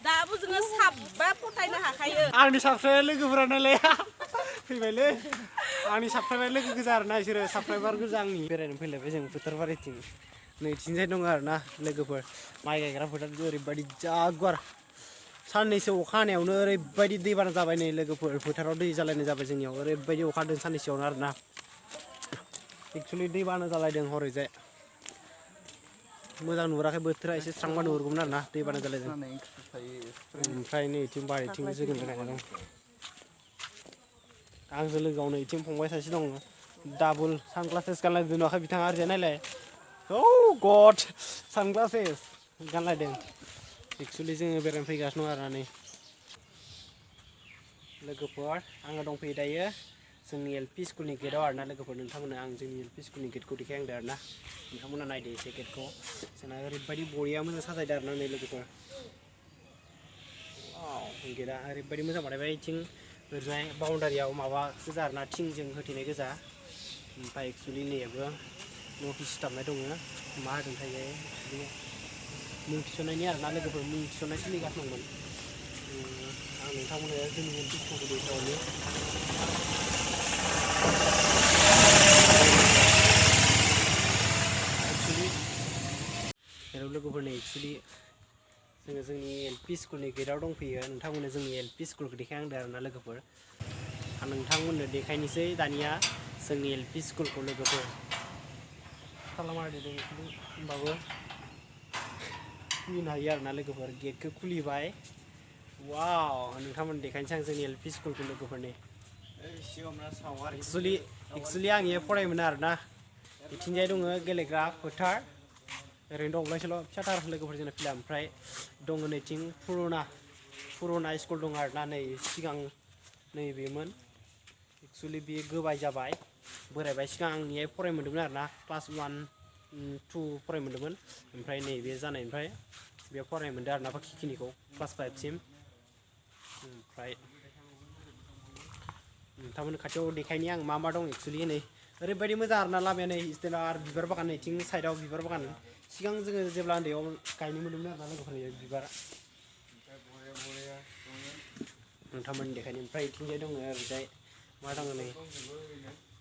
दाबो जोङो साबबा फथायनो हाखायो आंनि साबस्क्राइबार लोगोफोरानालाय फैबायलै आंनि साबस्क्राइबार लोगो गोजा आरोना बिसोरो साबस्क्राइबार गोजा आंनि बेरायनो फैलायबाय जों फोथार बारिथिं नैथिंजाय दङ आरोना लोगोफोर माइ गायग्रा फोथार ओरैबायदि जा गुवार साननैसो अखा हानायावनो ओरैबायदि दैबाना जाबाय नै लोगोफोर फोथाराव दै जालायनाय जाबाय जोंनियाव ओरैबायदि अखा हादों साननैसोआवनो आरोना एक्सुवेलि दैबाना जालायदों हरैजाय मोजां नुहुराखै बोथोरा एसे स्रांबा नुहुरगौमोन आरोना दैबाना जालायदों ओमफ्राय नैथिं बारिथिं जोगोनार गायना दं आंजों लोगोआव नैथिं फंबाय सासे दङ डाबल सानग्लासेस गानलायदों नुवाखै बिथाङा ओरैजाय नायलाय औ गड सानग्लासेस गानलायदों एक्सुवेलि जोङो बेरायनो फैगासिनो दं आरोना नै लोगोफोर आङो दंफैयो दायो जोंनि एलपि स्कुलनि गेटआव आरोना लोगोफोर नोंथांमोननो आं जोंनि एलपि स्कुलनि गेटखौ देखायहांदों आरोना नोंथांमोना नायदो एसे गेटखौ जोंना ओरैबायदि बरिया मोजां साजायदों आरोना नै लोगोफोर गेटआ ओरैबायदि मोजां बानायबाय बिथिं ओरैजाय बाउन्डारियाव माबा गोजा आरोना थिंजों होथेनाय गोजा ओमफ्राय एक्सुवेलि नैयाबो नटिस सिथाबनाय दङ मा होदोंथाय मुं थिसननायनि आरोना लोगोफोर मुं थिसननाय सोलिगासिनो दंमोन आं नोंथांमोननो जोंनि एलपि स्कुलखौ देखायहरनो हेलौ लोगोफोरनो एक्सुवेलि जोङो जोंनि एलपि स्कुलनि गेटआव दंफैयो नोंथांमोननो जोंनि एलपि स्कुलखौ देखायहांदों आरोना लोगोफोर आं नोंथांमोननो देखायनोसै दानिया जोंनि एलपि स्कुलखौ लोगोफोर खालामारदों होमबाबो खुलिनो हायो आरोना लोगोफोर गेटखौ खुलिबाय वाव नोंथांमोन देखायनोसै आं जोंनि एलपि स्कुलखौ लोगोफोरनि एक्सुवेलि आं इयो फरायोमोन आरोना बिथिंजाय दङ गेलेग्रा फोथार ओरैनो दंब्लायसोल' फिसाथार लोगोफोर जोंना फिला ओमफ्राय दङ नैथिं पुरुना स्कुल दं आरोना नै सिगां नैबेमोन एक्सुवेलि बेयो गोबाय जाबाय बोरायबाय सिगां आं इहाय फरायमोन्दोंमोन आरोना क्लास 1 2 फरायमोन्दोंमोन ओमफ्राय नैबे जानायनिफ्राय बेयाव फरायनो मोन्दों आरोना बाखिखिनिखौ क्लास 5 सिम ओमफ्राय नोंथांमोननि खाथियाव देखायनि आं मा मा दं एक्सुवेलि नै ओरैबायदि मोजां आरोना लामाया नै स्टेन्डार बिबार बागान नैथिं साइडआव बिबार बागान सिगां जोङो जेब्ला उन्दैयाव गायनो मोन्दोंमोन आरोना लोगोफोरनि बिबार नोंथांमोननि देखायनो ओमफ्राय इथिंजाय दङ ओरैजाय मा दङ नै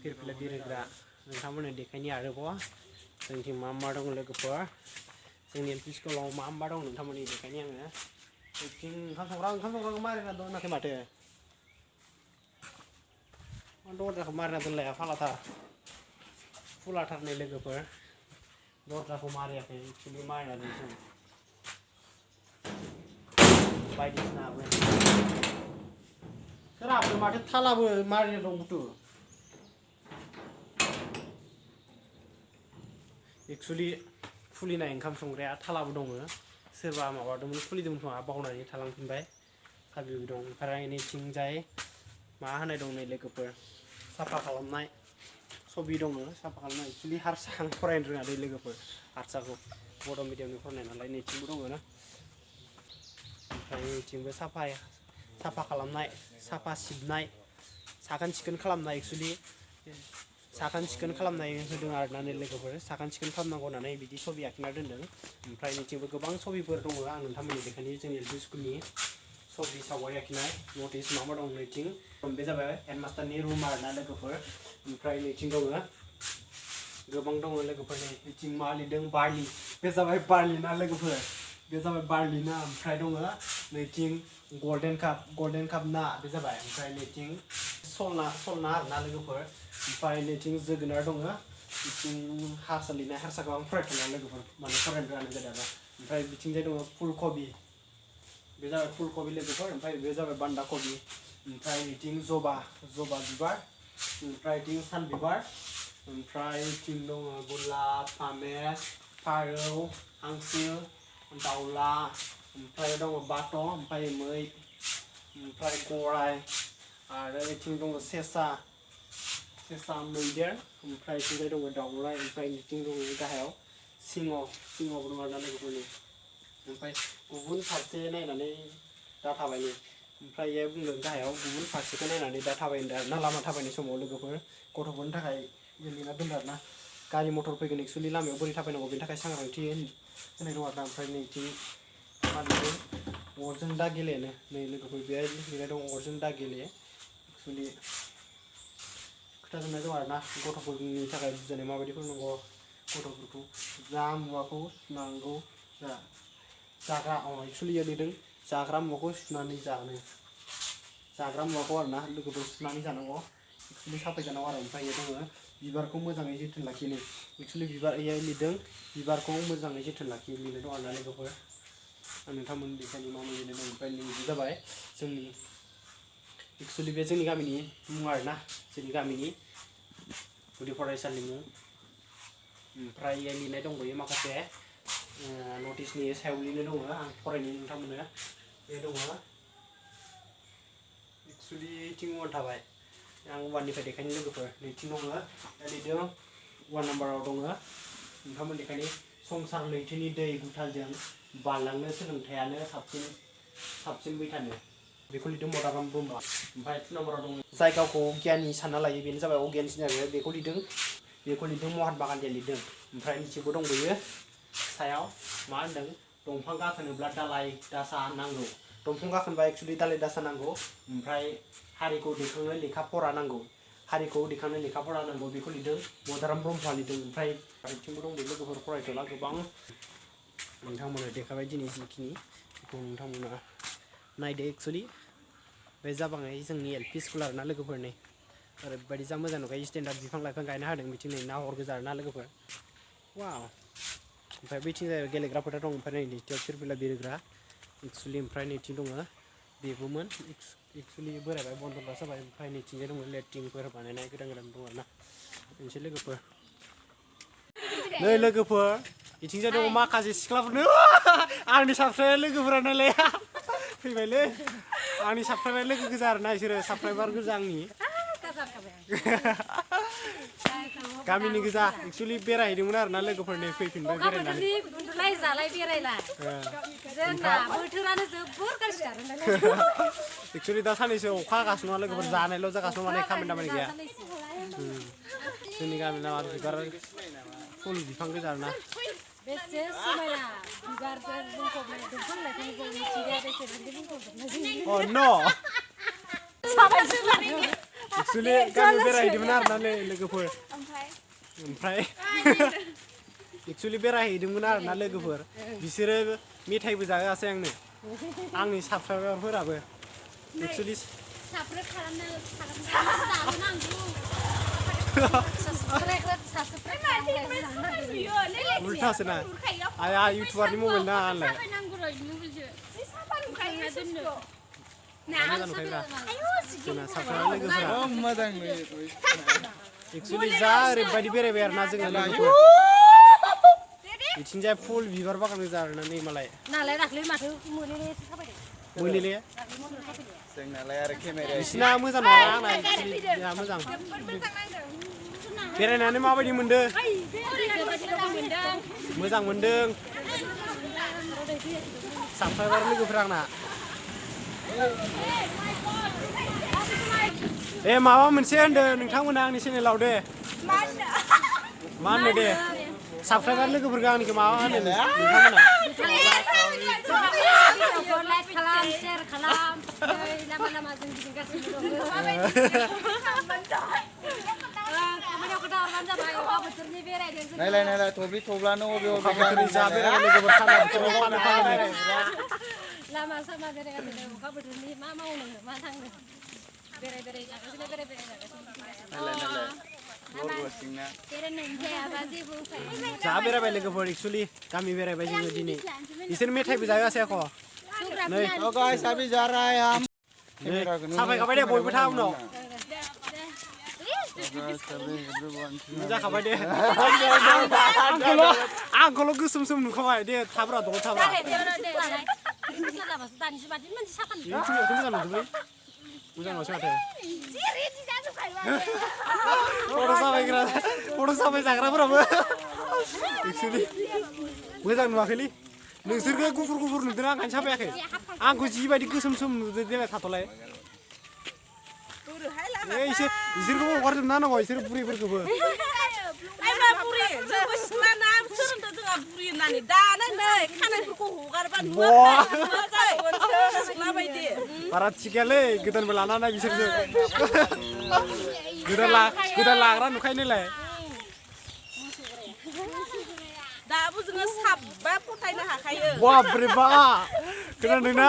फिरफिला बिरहोग्रा नोंथांमोननो देखायनि आरोबाव जोंथिं मा मा दङ लोगोफोर जोंनि एलपि स्कुलाव मा मा दं नोंथांमोननि देखायनि आङो बिथिं ओंखाम संग्राखौ मारिना दोनाखै माथो दरजाखौ मारिना दोनलाया फुलाथार नै लोगोफोर दरजाखौ मारियाखै एक्सुवेलि मारिना दोनसै बायदिसिना सोरहाबो माथो थालाबो मारिना दं बुथु एक्सुवेलि खुलिनाय ओंखाम संग्राया थालाबो दङ सोरबा माबादोंमोन खुलिदोंमोन खोमा बावनानै थालांफिनबाय साबिबो दं ओमफ्राय नैथिंजाय मा होनाय दं नै लोगोफोर साफा खालामनाय सबि दङ साफा खालामनाय एक्सुवेलि हारसा आं फरायनो रोङा दै लोगोफोर हारसाखौ बड' मिडियामनि फरायनाय नालाय नैथिंबो दङ ना ओमफ्राय नैथिंबो साफा खालामनाय साफा सिबनाय साखोन सिखोन खालामनाय एक्सुवेलि साखोन सिखोन खालामनाय होदों आरोना नै लोगोफोर साखोन सिखोन खालामनांगौ होननानै बिदि सबि आखिना दोन्दों ओमफ्राय नैथिंबो गोबां सबिफोर दङ आं नोंथांमोननि देखायनो जोंनि एलपि स्कुलनि सबि सावगारि आखिनाय नटिस मा मा दं नैथिं बे जाबाय हेडमास्टारनि रुम आरोना लोगोफोर ओमफ्राय नैथिं दङ गोबां दङ लोगोफोर नैथिं मा लिरदों बार्लि बे जाबाय बार्लि ना लोगोफोर बे जाबाय बार्लि ना ओमफ्राय दङ नैथिं गल्डेन काप ना बे जाबाय ओमफ्राय नैथिं सलना आरोना लोगोफोर ओमफ्राय नैथिं जोगोनार दङ बिथिं हारसा लिरनाय हारसाखौ आं फरायथ'ला लोगोफोर माने फरायनो रोङानो जादों आरोना ओमफ्राय बिथिंजाय दङ फुलकबि बे जाबाय फुलकबि लोगोफोर ओमफ्राय बे जाबाय बान्दा कबि ओमफ्राय बिथिं जबा बिबार ओमफ्राय बिथिं सान बिबार ओमफ्राय बिथिं दङ गलाप आमेर फारौ हांसो दाउला ओमफ्राय दङ बाथ' ओमफ्राय मै ओमफ्राय गराय आरो बिथिं दङ सेसा मैदेर ओमफ्राय बिथिंजाय दङ दाउराइ ओमफ्राय बिथिं दङ गाहायाव सिंह दङ आरोना लोगोफोरनि ओमफ्राय गुबुन फारसे नायनानै दा थाबायनि ओमफ्राय इयो बुंदों गाहायाव गुबुन फारसेखौ नायनानै दा थाबाय होनदों आरोना लामा थाबायनाय समाव लोगोफोर गथ'फोरनि थाखाय लिरना दोनदों आरोना गारि मटर फैगोन एक्सुवेलि लामायाव बोरै थाबायनांगौ बेनि थाखाय सांग्रांथि होनाय दं आरोना ओमफ्राय नैथिं मा लिरदों अरजों दा गेलेनो नै लोगोफोर बेहाय लिरनाय दं अरजों दा गेले एक्सुवेलि खोथा जोंनाय दं आरोना गथ'फोरनि थाखाय बुजायनाय माबायदि फोरोंनांगौ गथ'फोरखौ जा मुवाखौ सुनांगौ जाग्रा एक्सुवेलि लिरदों जाग्रा मुवाखौ सुनानै जाग्रा मुवाखौ आरोना लोगोफोर सुनानै जानांगौ एक्सुवेलि साफाय जानांगौ आरो ओमफ्राय दङ बिबारखौ मोजाङै जोथोन लाखिनो एक्सुवेलि बिबार लिरदों बिबारखौ मोजाङै जोथोन लाखिनो लिरनाय दं आरोना लोगोफोर नोंथांमोन बेखायनो मा लिरनाय दं ओमफ्राय नैबे जाबाय जोंनि एक्सुवेलि बे जोंनि गामिनि मुं आरोना जोंनि गामिनि गुदि फरायसालि मुं ओमफ्राय लिरनाय दंबावो माखासे नटिसनि सायाव लिरनाय दङ आं फरायनो नोंथांमोननो बे दङ एक्सुवेलि थिं वान थाबाय आं वाननिफ्राय देखायनो लोगोफोर नैथिं दङ लिरदों वान नाम्बाराव दङ नोंथांमोन देखायनो संसार लैथोनि दै गुथालजों बारलांनो सोलोंथायानो साबसिन बैथानो बेखौ लिरदों मदाराम ब्रह्म ओमफ्राय 2 नाम्बाराव दङ जाय गावखौ गियानि सानना लायो बेनो जाबाय अगियानसिन आरो बेखौ लिरदों महात्मा गान्धीया लिरदों ओमफ्राय निचेबो दंबायो सायाव मा होनदों दंफां गाखोनोब्ला दालाय दासा नांगौ दंफां गाखोनोबा एक्सुवेलि दालाय दासा नांगौ ओमफ्राय हारिखौ दैखांनो लेखा फरा नांगौ बेखौ लिरदों मदाराम ब्रह्मआ लिरदों ओमफ्राय फारसेथिंबो दंबायो लोगोफोर फरायथ'ला गोबां नोंथांमोना देखाबाय दिनै जिखिनि बेखौ नोंथांमोना नायदो एक्सुवेलि बे जाबाङै जोंनि एलपि स्कुल आरोना लोगोफोरनि ओरैबायदि जा मोजां नुखायो स्टेन्डार्ड बिफां लाइफां गायना होदों बिथिं नै नाहर गोजा आरोना लोगोफोर वाव ओमफ्राय बैथिं जाय गेलेग्रा फोथार दं ओमफ्राय नै नैथियाव फिरफिला बिरग्रा एक्सुवेलि ओमफ्राय नैथिं दङ बेबोमोन एक्सुवेलि बोरायबाय बन्द'ला जाबाय ओमफ्राय नैथिंजाय दङ लेट्रिनफोर बानायनाय गोदान दं आरोना मोनसे लोगोफोर नै लोगोफोर बिथिंजाय दङ माखासे सिख्लाफोरनो आंनि साबस्क्राइबार लोगोफोरानोलै फैबायलै आंनि साबस्क्राइबार लोगो गोजा आरोना बिसोरो साबस्क्राइबार गोजा आंनि गामिनि गोजा एक्सुवेलि बेरायहैदोंमोन आरोना लोगोफोरनि फैफिनबाय बेरायनानै उन्दुलाय जालाय बेरायला जोंना बोथोरानो जोबोर गाज्रि आरो एक्सुवेलि दा साननैसो अखा हागासिनो नङा लोगोफोर जानायल' जागासिनो माने खामानि दामानि गैया जोंनि गामिना आरो बिबार फुल बिफां गोजा आरोना बेसे समायना बिबारजों बुंफबनाय दंफां लाइफांजों मिथिंगाया बेसेबांदि बुंफबजोबनाय अ न' एक्सुवेलि गामियाव बेरायहैदोंमोन आरोना लोगोफोर ओमफ्राय एक्सुवेलि बेरायहैदोंमोन आरोना लोगोफोर बिसोरो मेथाइबो जाहोआसै आंनि साबस्क्राइबारफोराबो एक्सुवेलि साबस्क्राइब खालामनांगौ उल्टासो ना आया इउटुबारनि मबाइल ना आंलाय जोंना साबस्क्राइबार लोगोफोरा एक्सुवेलि जा ओरैबायदि बेरायबाय आरोना जोङो लोगोफोर बिथिंजाय फुल बिबार बागान गोजा आरोना नै मालाय नालाय दाख्लै माथो मोनिले जोंनालाय आरो केमेरा बिसिना मोजां नङा आंना एक्सुवेलि मोजां बेरायनानै माबायदि मोनदों मोजां मोनदों साबस्क्राइबार लोगोफोरा आंना माबा मोनसे होनदों नोंथांमोना आंनि चेनेलाव दे मा होनो दे साबस्क्राइबार लोगोफोरखौ आंनिखौ माबा होनो नोंथांमोना लाइक खालाम शेयार खालाम लामा लामा जों गिदिंगासिनो दङ नायलाय थब्लि थब्लानो अबे बोथोरनि जा बेरायनाय लोगोफोर थान्दा बोथोराव फानो लामा सामा बेरायगासिनो अखा बोथोरनि मा मावनो मा थांनो बेराय जागासिनो जा बेरायबाय लोगोफोर एक्सुवेलि गामि बेरायबाय जोङो दिनै बिसोर मेथाइबो जाहोआसै आख' नै साबि जा रहा है हम साफायखाबाय दे बयबो था उनाव जाखाबाय दे आंखौल' गोसोम नुखाबाय दे थाब्रा दङ थाब्रा मोजां नङासै माथो फट' साफाय जाग्राफोराबो एक्सुवेलि मोजां नुवाखैलै नोंसोरखौ गुफुर नुदों आं ओंखायनो साफायाखै आंखौ जिबायदि गोसोम नुदों देलाय थाथ'लाय इसोरखौबो हगारजोबना होनांगौ इसोर बुरैफोरखौबो जोंबो सिख्लाना सोलोंदों जोंहा बुरि होननानै दानो नै खानायफोरखौ हगारबा नुवा बारा थिगालै गोदानबो लाना नाय बिसोरजों गोदान लाग्रा नुखायोनालाय दाबो जोङो साबा फथायनो हाखायो बाब्रे बा खोनादोंना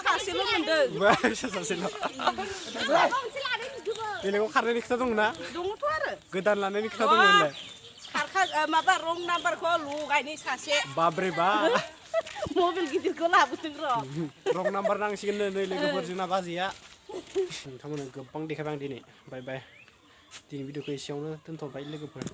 सासेल' मोनदों सासेल' बेलेगाव खारनायनि खोथा दङ ना दङथ' आरो गोदान लानायनि खोथा दङमोनलाय माबा रं नाम्बारखौ लगायनि सासे बाब्रे बा मबाइल गिदिरखौ लाबोदों रं नाम्बार नांसिगोन नै लोगोफोर जोंना बाजैया नोंथांमोननो गोबां देखायबाय आं दिनै बाय बाय दिनै भिडिअखौ एसेयावनो दोनथ'बाय लोगोफोर